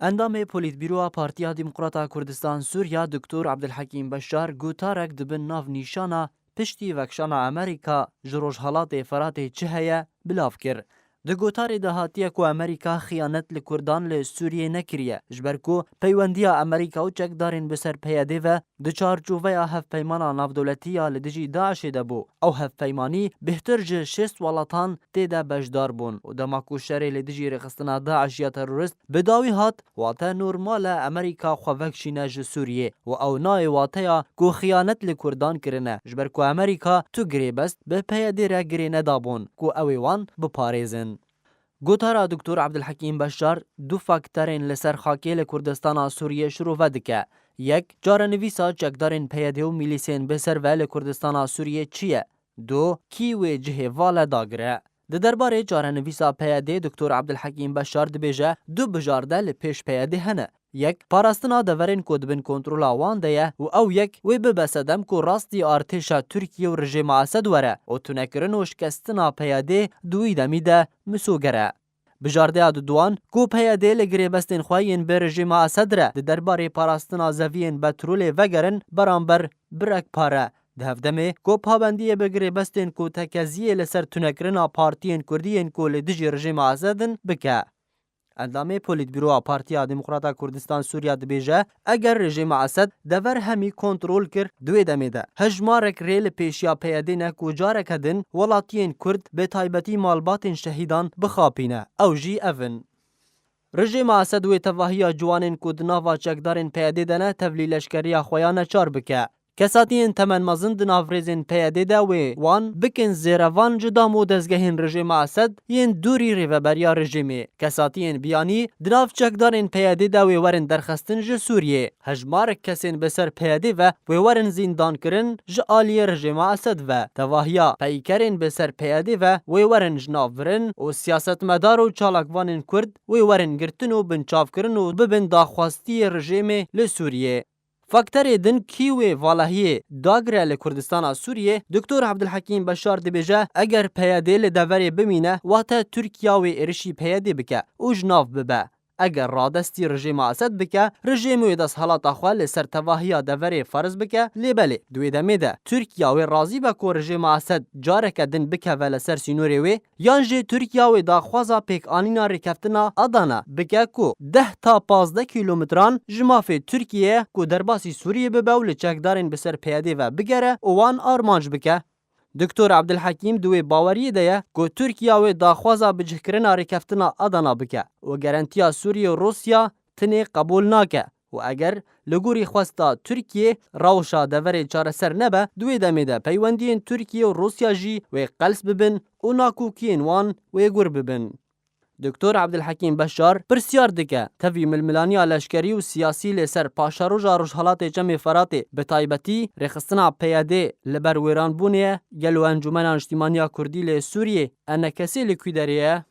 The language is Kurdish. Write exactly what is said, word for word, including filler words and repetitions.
Endamê Polîtbîroya Partiya Demokrata Kurdistan Sûriya Doktor Abdulhekîm Beşar gotarek di bin navnîşana piştî vekişana Amerîka ji Rojhelatê Feratê çi heye, bilav kir. Di gotarê de hatiye ku Amerîka xiyanet li Kurdan li Sûriyê nekiriye, ji ber ku peywendiya Amerîka û çekdarên bi ser P Y D ve di çarçoveya hevpeymana navdewletî ya li dijî DAIŞê de bû. Ew hevpeymanî bêhtir ji şêst welatan tê de beşdar bûn û dema ku şerê li dijî rêxistina DAIŞ ya terorist bi dawî hat, wate normal e Amerîka xwe vekişîne ji Sûriyê û ew nayê wateya ku xiyanet li Kurdan kirine, ji ber ku Amerîka tu girêbest bi P Y D re girê nedabûn ku ew ê wan biparêzin. Gotara Doktor Abdulhekîm Beşar du fakterên li ser xakê li Kurdistana Sûriyê şirove dike. Yek, çarenivîsa çekdarên P Y D û milîsên bi ser ve li Kurdistana Sûriyê çi ye? Du, kî wê cihê vale dagire? Di derbarê çarenivîsa P Y D Doktor Abdulhekîm Beşar dibêje du bijarde li pêş P Y D hene. Yek, parastina deverên ku di bin kontrola wan de ye û ew yek wê bibe sedem ku rastî artêşa Tirkiye û rejêma Esed were û tunekirin û şikestina P Y D di wî demî de misoger e. Bijardeya diduan, ku P Y D li girêbestên xwe yên bi rejêma Esed re di derbarê parastina zeviyên petrolê vegerin beramber bi rekpar e. Di hevdemê ku pabendiyê bi girêbestên ku tekeziyê li ser tunekirina partiyên kurdî yên ku li dijî rejêma Esed in bike. Endamê Polîtbîroya Partiya Demokrata Kurdistan Sûriya dibêje, eger rejêma Esed dever hemî kontrol kir, di wê demê de hejmarek rê li pêşiya P Y D ne ku careke din welatiyên Kurd, bi taybetî malbatên şehîdan, bixapîne. Ew jî ev in. Rejêma Esed wê tevahiya ciwanên ku di nava çekdarên P Y D de ne tevlî leşkeriya xwe ya neçar bike. Kesatiyên temenmezin di nav rêzên P Y D de wê wan bikin zêrevan ji dam û dezgehên rejêma Esed yên dûrî rêveberiya rejêmê. Kesatiyên biyanî di nav çekdarên P Y D de wê werin derxistin ji Sûriyê. Hejmarek kesên bi ser P Y D ve wê werin zîndankirin ji aliyê rejêma Esed ve. Tevahiya peykerên bi ser P Y D ve wê werin ji nav birin û siyasetmedar û çalakvanên Kurd wê werin girtin û binçavkirin û bibin daxwastiyê rejêmê li Sûriyê. Fakterê din kî wê valahiyê dagire li Kurdistana Sûriyê, Doktor Abdulhekîm Beşar dibêje, eger P Y D li deverê bimîne, wate Tirkiya wê êrişî P Y D bike û ji nav bibe. Eger radestî rejêma Esed bike, rejêm wê desthilata xwe li ser tevahiya deverê ferz bike, lê belê, di wê demê de Tirkiya wê razî be ku rejêma Esed careke din bikeve li ser sînorê wê, yan jî Tirkiya wê daxwaza pêkanîna rêkeftina Adana bike ku deh ta pazdeh kîlometran ji mafê Tirkiyê ye ku derbasî Sûriyê bibe û li çekdarên bi ser P Y D ve bigere û wan armanc bike. Doktor Abdulhekîm di wê baweriyê de ye ku Tirkiya wê daxwaza bicihkirina rêkeftina Adana bike û gerentiya Sûriyê û Rûsya tinê qebûl nake û eger li gorî xwesta Tirkiyê rewşa deverê çareser nebe, di wê demê de peywendiyên Tirkiye û Rûsya jî wê qels bibin û nakokiyên wan wê gur bibin. Doktor Abdulhekîm Beşar pirsyar dike, tevî milmilaniya leşkerî û siyasî li ser paşeroja Rojhelatê Çemê Feratê, bi taybetî rêxistina P Y D li ber wêranbûnê ye, gelo Encûmena Niştîmaniya Kurdî li Sûriyê, E N K S, li kû derê ye?